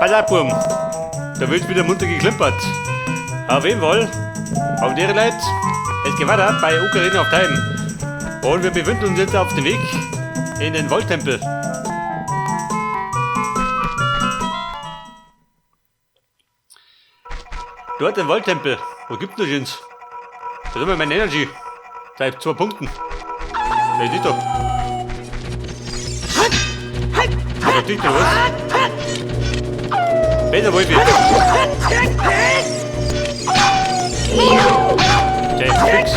Pass auf, Buam. Da wird wieder munter geklimpert. Auf jeden Fall, auf die Leute, es geht weiter bei Ocarina of Time. Und wir befinden uns jetzt auf dem Weg in den Waldtempel. Dort im Waldtempel. Wo gibt's denn das? Da ist immer meine Energy. Seit 2 Punkten. Da ist nicht da. Da ist doch was. Besser Wolfi. Der ist fix.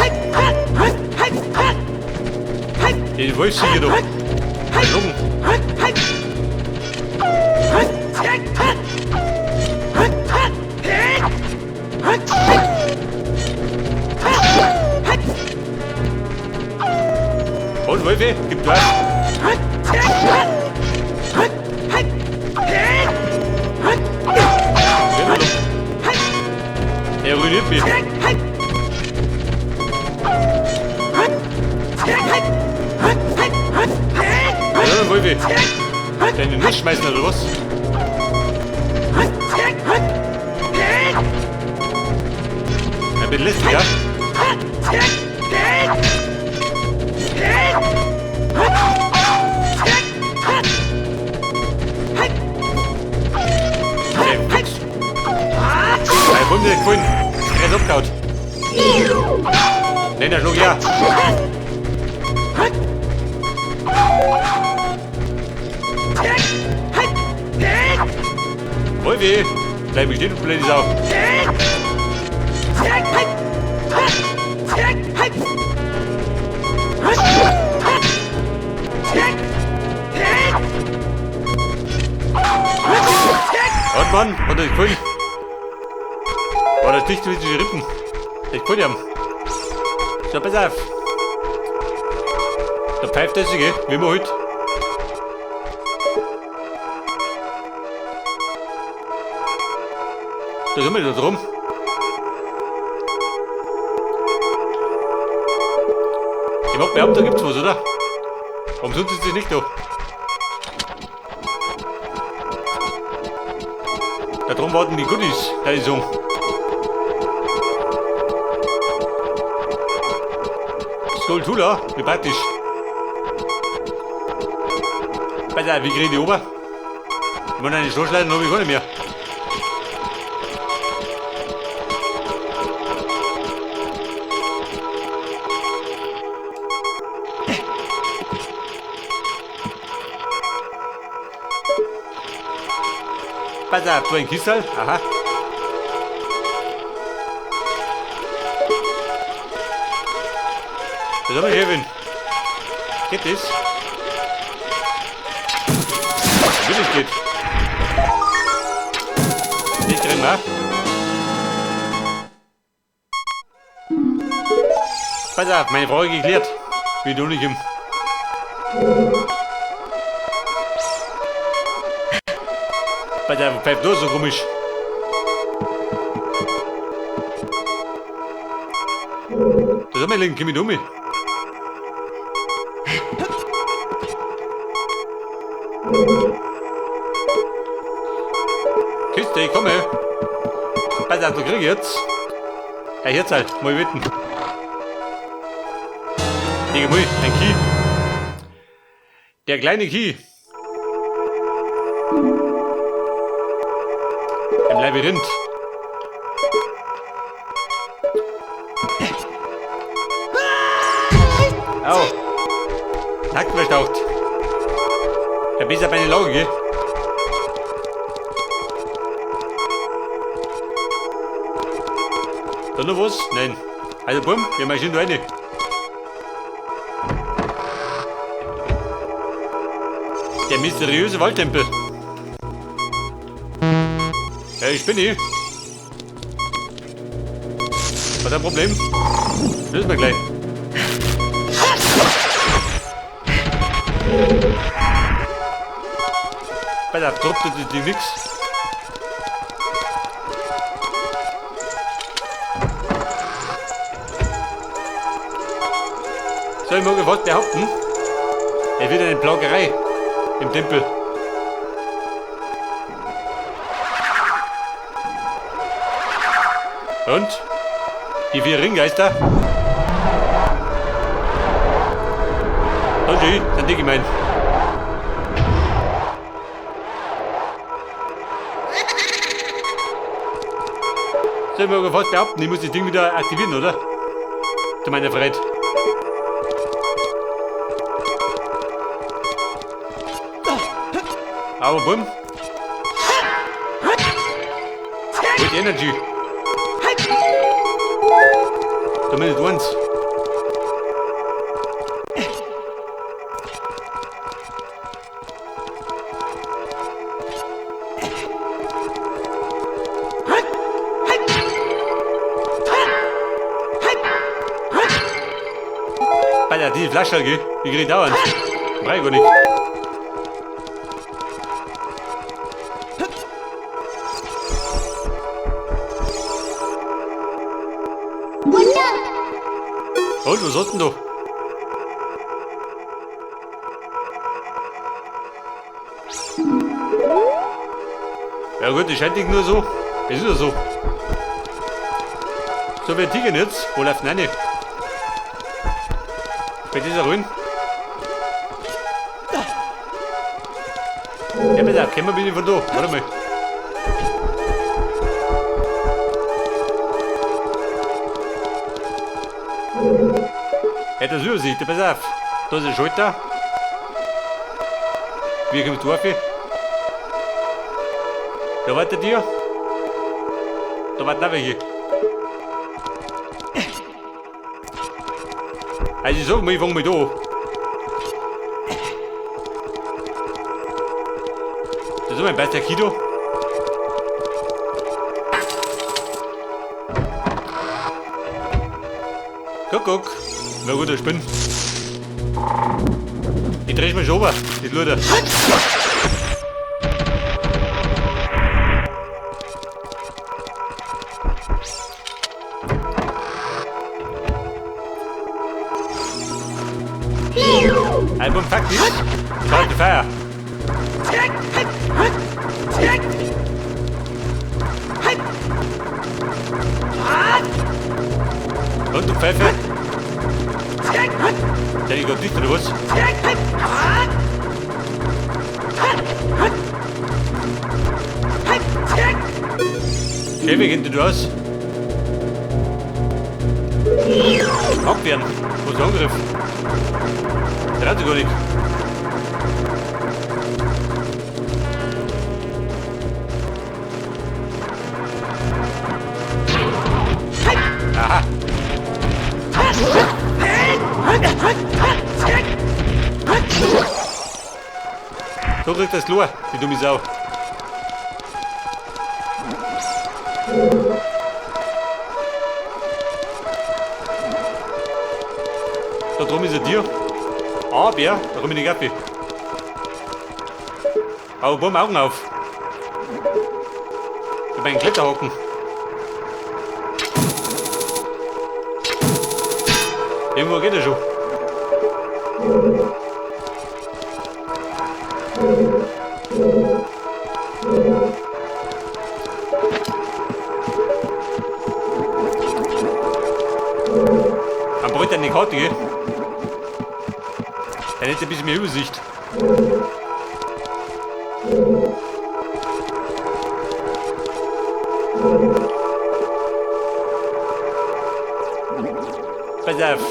Den Wolf sicher doch. Lungen. Und Wolfi, gib Gas. Er ruiniert mich. Ja, Wolfi. Deine Nuss schmeißen oder was? Ein bisschen lästig, ja? Mein Wunder gefunden. Er ist abgehauen. Nein, der schlug ja. Wolfi, bleib mich stehen, du blöde Sau. Und Mann, hat er gefunden. War das nicht mit den Rippen? Ich kann ja. So, pass auf. Da pfeift er sich, gell? Wie immer heute. Da sind wir da drum. Ich mag behaupten, da gibt's was, oder? Warum sind sie nicht da? Da drum warten die Goodies, da ist so. Skulltula, wie praktisch. Pass auf, wie krieg ich die oben? Ich muss eine Stoßleiter, hab ich gar nicht mehr. Pass auf, du ein Kisserl? Aha. Das haben wir, Chefin. Geht das? Natürlich geht. Nicht drin, wa? Pass auf, meine Frage geklärt. Wie du nicht im. Pass auf, pfeift nur so komisch. Das haben wir linken, komm ich um mich. Kiste, ich komme. Pass auf, du krieg ich jetzt. Ja, jetzt halt, mal wetten. Digga, mal, ein Key. Der kleine Key. Ein Labyrinth. Au. Nacken verstaucht. Ja, besser bei den Augen, gell? Da noch was? Nein. Also bumm, wir marschieren da rein. Der mysteriöse Waldtempel. Ja, ich bin hier. Was ist ein Problem? Lösen wir gleich. Pass auf, droppt das Ding nix. Soll ich mal was behaupten? Es wird eine Plagerei im Tempel. Und? Die vier Ringgeister? Okay, dann die gemeint. Soll ich mir fast behaupten, ich muss das Ding wieder aktivieren, oder? Zu meiner Freude. Aber bumm. With Energy. Zumindest once. Alter, die Flasche, gell? Die krieg ich dauernd. Brauch ich gar nicht. Und, was hast denn du? Ja gut, das scheint nicht nur so. Es ist ja so. So, wir ticken jetzt. Wo läuft denn rein? Bei dieser Ruin. Ja, bitte, kommen wir bitte von da. Warte mal. Ja, das ist Übersicht, pass auf. Da ist ein Schalter. Wie kommst du auf? Da wartet ihr. Da warten auch welche. Also ich sag mal, ich fang mal da an. Das ist mein bester Kido. Guck, guck. Na gut, ich bin. Ich dreh mich runter, die Leute. Album Fakt ist, ich halte Feier. Und du Pfeife? Der ich grad dicht oder was? Okay, wie geht denn du aus? Abwehren. Wo ist der Angriff? Der hat sich gar nicht. Aha. So kriegt das Klo, die dumme Sau. Da drum ist ein Tier. Aber, da komme ich nicht auf. Aber bumm, Augen auf. Ich hab einen Kletterhaken. Irgendwo geht er schon. Man braucht eine Karte, gell? Dann hätte ein bisschen mehr Übersicht. Pass auf.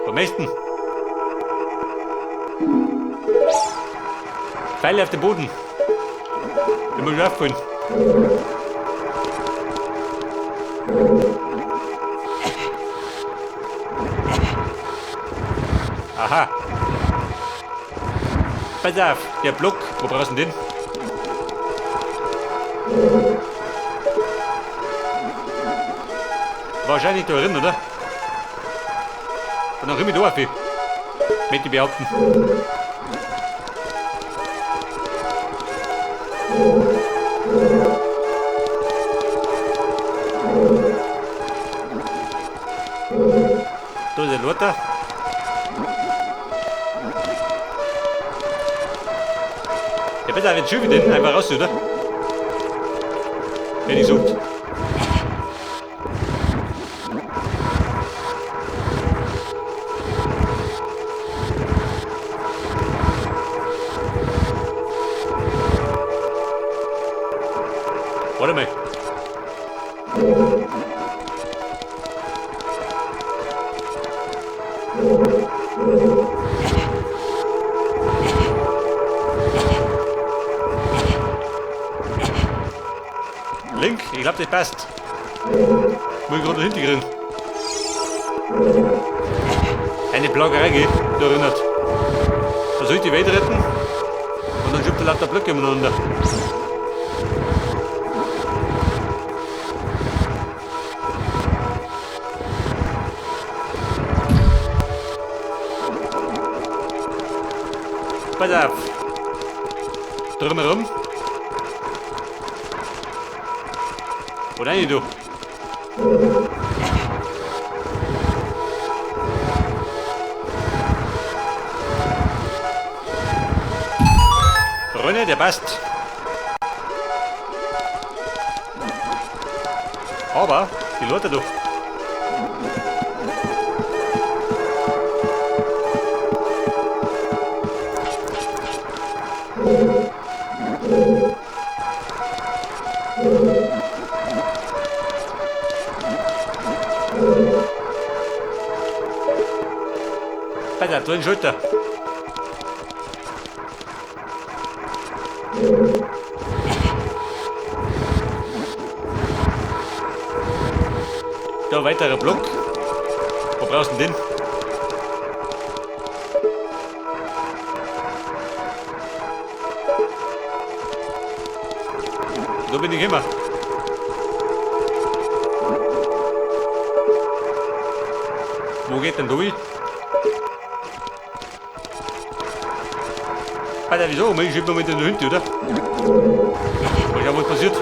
Wo möchten? Pfeile auf dem Boden. Den muss ich aufholen. Aha. Pass auf, der Block. Wo brauchst du denn den? Wahrscheinlich da drin, oder? Und dann komm ich da auf. Möchte ich behaupten. Da ist ein Lothar. Ja, besser, wenn schön wie den einfach raus, oder? Wenn ich sucht. Warte mal. Link, ich glaube, das passt. Muss ich gerade hinten kriegen. Eine Plagerei geht, da erinnert. Da soll ich die Welt retten und dann schiebt er lauter Blöcke umeinander. Pass auf. Drumherum. Wo rein du? Freunde, der passt. Aber die Leute doch. Pass auf, du in Schulter. Da, weiterer Block. Wo brauchst du denn den? So bin ich immer. Wo geht denn durch? Alter, wieso? Ich schieb noch mit den Hunden, oder? Mal schauen, was passiert.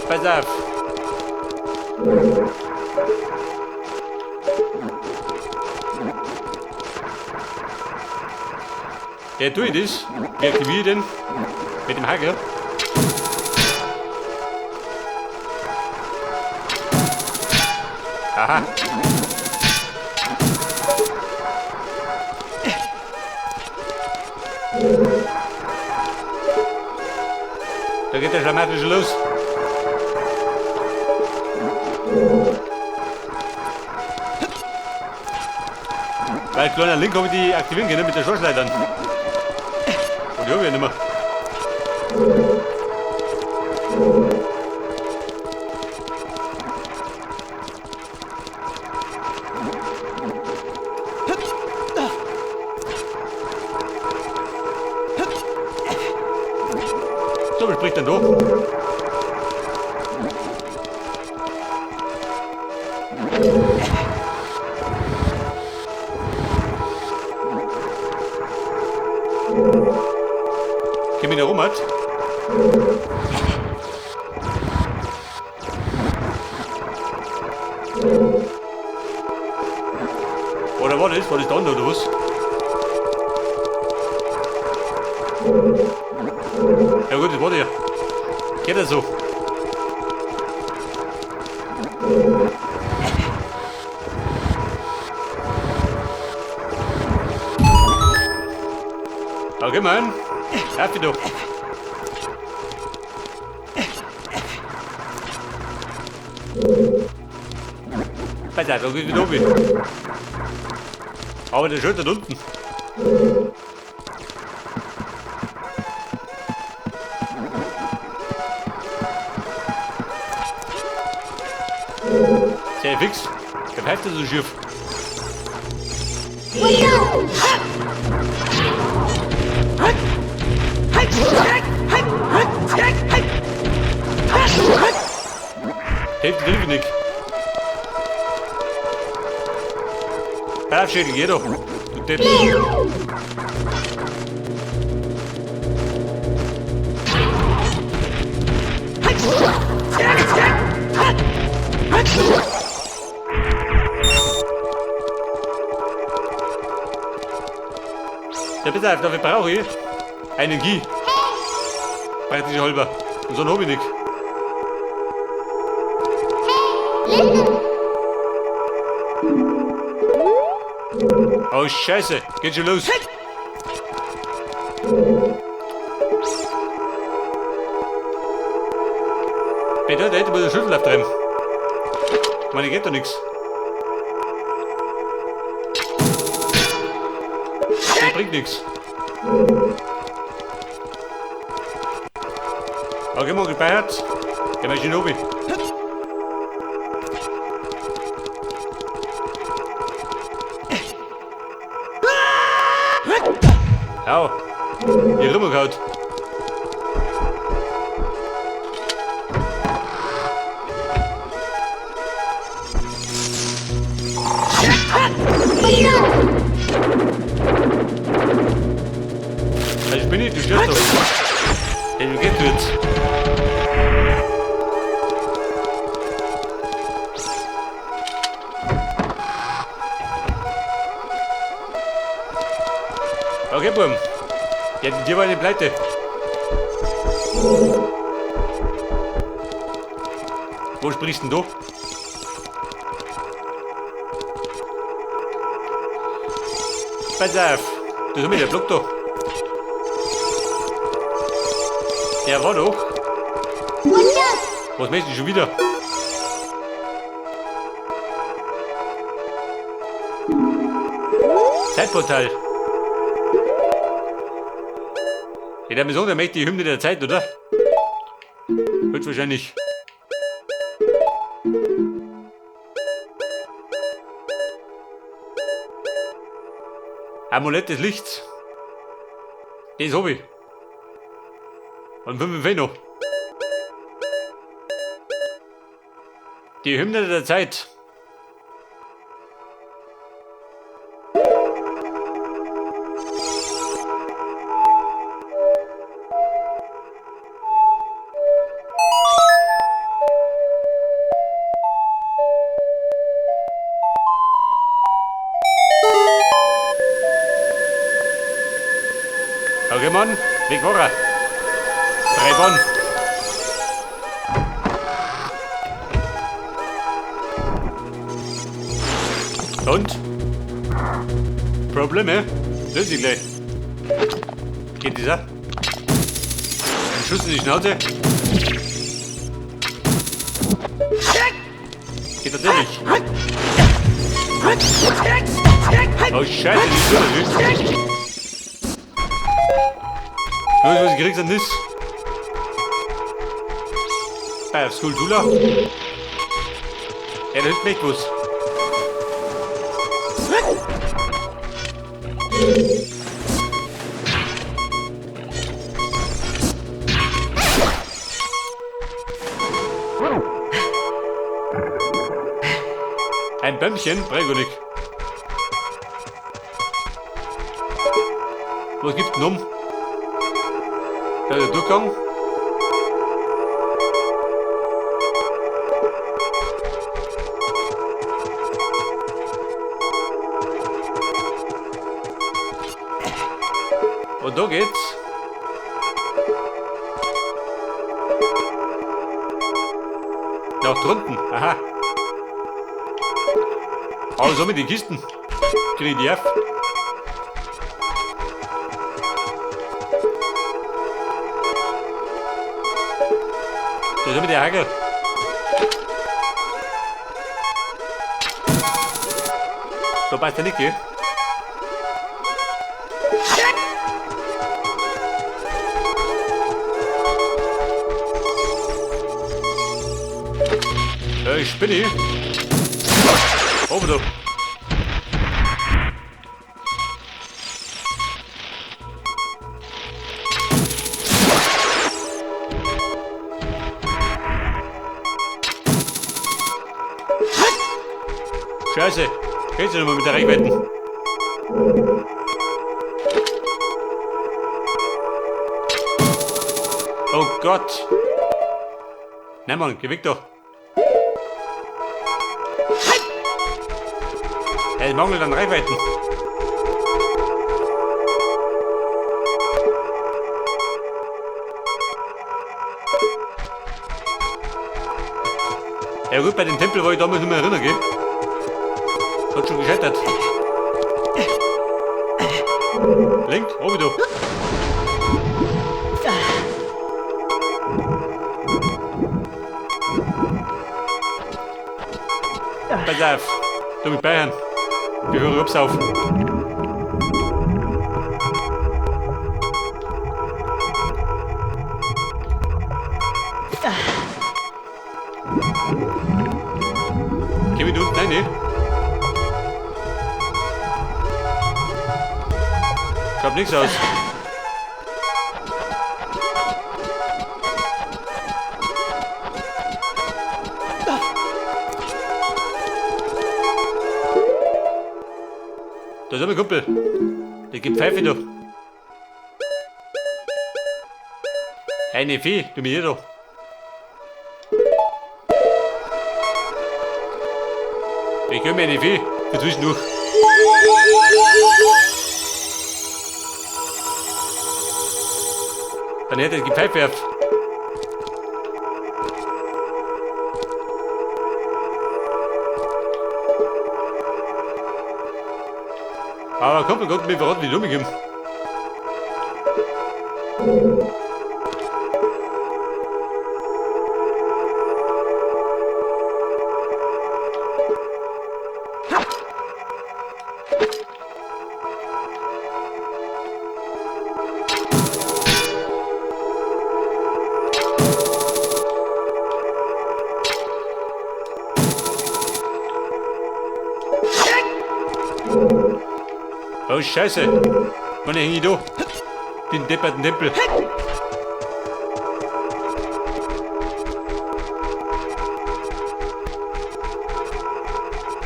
Pass auf. Ja, tu ich das. Wie aktiviere ich den? Mit dem Hacker. Aha. Da geht der Schlamassel schon los. Weil kleiner Link habe ich die aktivieren können mit der Schorschleitern. Und die habe ich ja nicht mehr. So, was spricht denn da? Geh mir da rum, hat. Oder war das? War das da unten oder was? Ja gut, das war der. Geht das so? Okay, Mann. Happy doch. Pass auf, da geht wieder oben. Aber der Schulter unten. Sehr fix. Der pfeift so schief. Hilft dir nicht. Pass auf, Schädel, geh doch. Du Depp. Ja, bitte, dafür brauche ich einen Gi. Praktisch halber. Und so einen hab ich nicht. Oh Scheiße, geht schon los. Bitte, da hätte man den Schlüssel auftreiben. Ich meine, geht doch nichts. Das bringt nichts. Okay, mal gespeichert. Gehen wir Shinobi. Au. Die rumgehauen. Also bin ich, du stirbst doch. Ey, wie geht jetzt? Okay, Bum. Ja, die war eine Pleite. Wo sprichst denn du? Pass auf. Das ist mit der Block da. Ja, war doch. Was möchtest du schon wieder? Zeitportal. Ja, der Person, der möchte die Hymne der Zeit, oder? Höchstwahrscheinlich. Amulett des Lichts. Das hab ich. Und 5 noch. Die Hymne der Zeit. Okay, Mann, weg war er. 3 Bonn. Und? Probleme? Löse ich gleich. Geht dieser? Ein Schuss in die Schnauze. Geht tatsächlich. Oh Scheiße, die ist so. Los, was kriegst du denn das? Bei Skuldula. Ja, da hinten echt was. Ein Bämmchen? Bräuch ich. Was gibt's denn um? Da ist der Durchgang. Und da geht's. Nach drunten. Aha. Also mit den Kisten. Krieg ich die auf. Das ist mit der Hacke. Da passt der nicht, gell? Ich spinne. Oh, bitte. Scheiße, geht's nicht mehr mit der Reichweite. Oh Gott. Nein, Mann, geh weg doch. Es mangelt an Reichweiten. Ja gut, bei dem Tempel war ich damals nicht mehr erinnern, gell? Hat schon gescheitert. Link, oben da. Pass auf, du mit Bayern. Wir hören absaufen. Geh mit unten rein, ne? Schaut nichts aus. Da ist mein Kumpel. Der gibt Pfeife da. Eine Fee, du mir da. Ich gönn mir eine Fee für zwischendurch. Dann hätte ich die Pfeife auf. Aber Kumpel konnte mir verraten, wie ich umgekommen. Oh Scheiße! Wann häng ich da? Den depperten Tempel.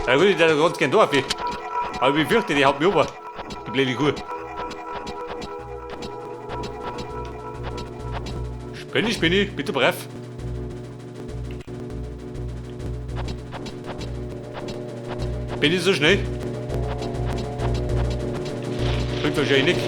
Ja gut, ich da ganz gern da auf. Aber ich befürchte, die haut mich über. Die blöde Kuh. Spinni, Spinni, bitte brav. Bin ich so schnell? Bringt wahrscheinlich nicht.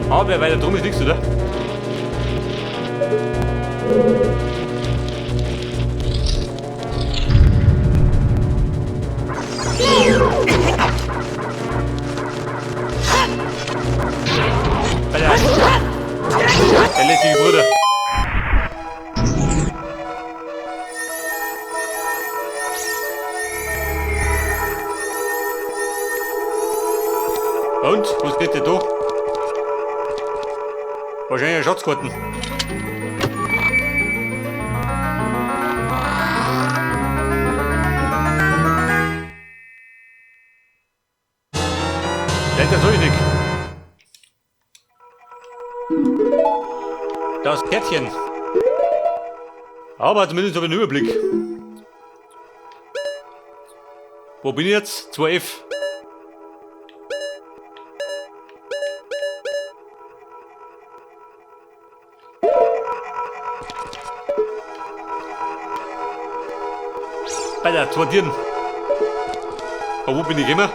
Aber weiter drum ist nichts, oder? Der lästige Bruder. Und? Was geht denn da? Wahrscheinlich ein Schatzkarten. Das soll ich nicht. Das Kärtchen. Aber zumindest habe ich einen Überblick. Wo bin ich jetzt? 2F. Bei der 2 Tieren. Aber wo bin ich immer?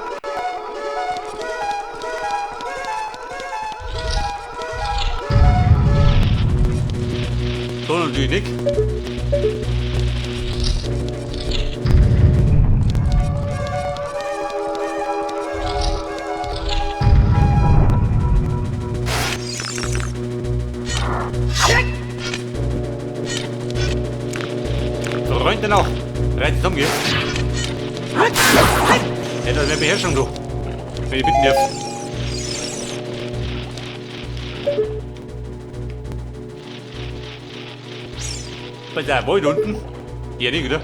So natürlich nicht. Freund dann auch. Bereit zusammen, gell? Ja, das wäre Beherrschung, du. Wenn ich bitten darf. Bei der Wald unten? Ja, nicht, oder?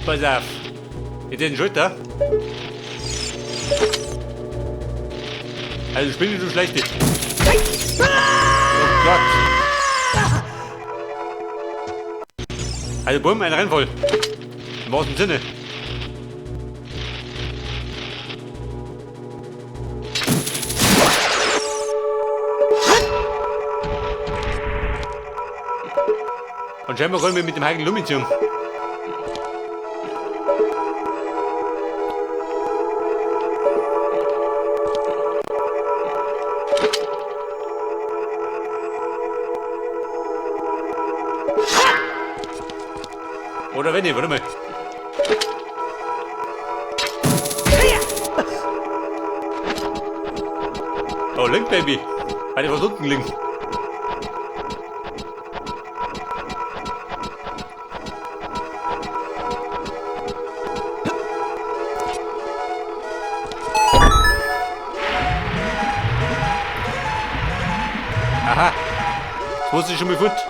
Pass auf. Jetzt ist ein Schulter. Also Spinne, du schlecht dich. Oh Gott. Also bumm, ein Rennvoll. Im wahrsten Sinne. Und scheinbar können wir mit dem Heiligen Lumitium. Oder wenn nicht, warte mal. Oh, Link, Baby. Eine was unten, Link. Aha. Das wusste ich schon mal fort.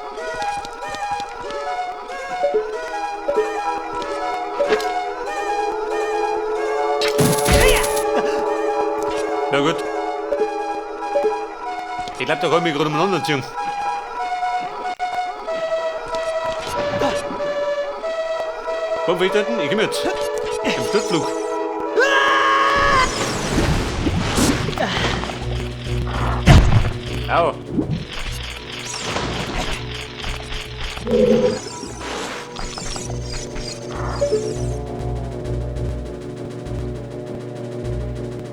Na gut. Ich glaube, da komme ich gerade umeinander ziehen. Komm, will ich dort? Ich komm jetzt. Im Sturzflug. Au.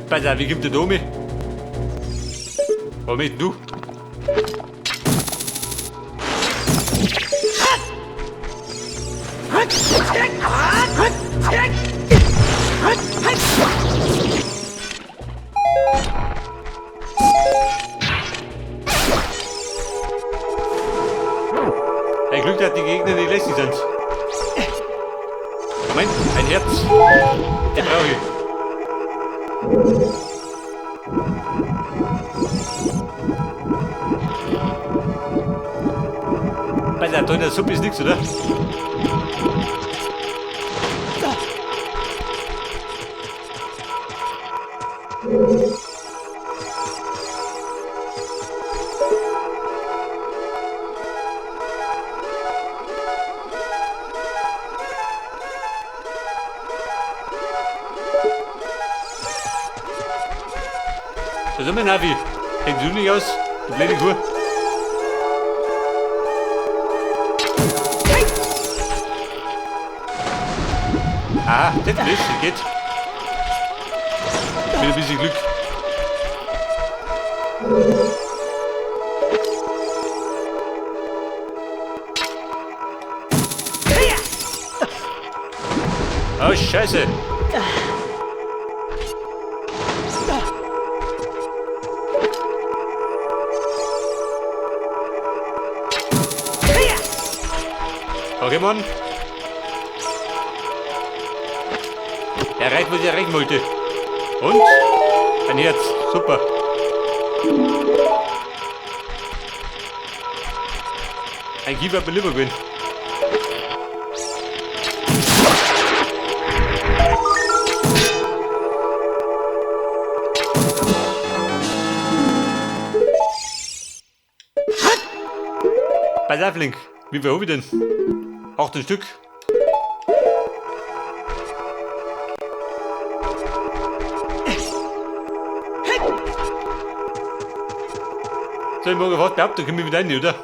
Pass auf, wie kommt der Domi? Was bist du? Ein Glück, dass die Gegner nicht lässig sind. Moment, ein Herz. Den brauche ich. Pass auf, da in der Suppe ist nichts, oder? So, sind wir, Navi. Kennt du nicht aus? Du blöde Kuh. Aha, das ist, geht. Mit ein bisschen Glück. Oh, Scheiße. Okay, Mann. Erreicht, was ich erreichen wollte. Und? Ein Herz. Super. Ein Kiefer hat mir lieber gewinnt. Pass auf, Link. Wie viel hab ich denn? 18 Stück. So, ich mag fast behaupten, da komme ich wieder rein, oder?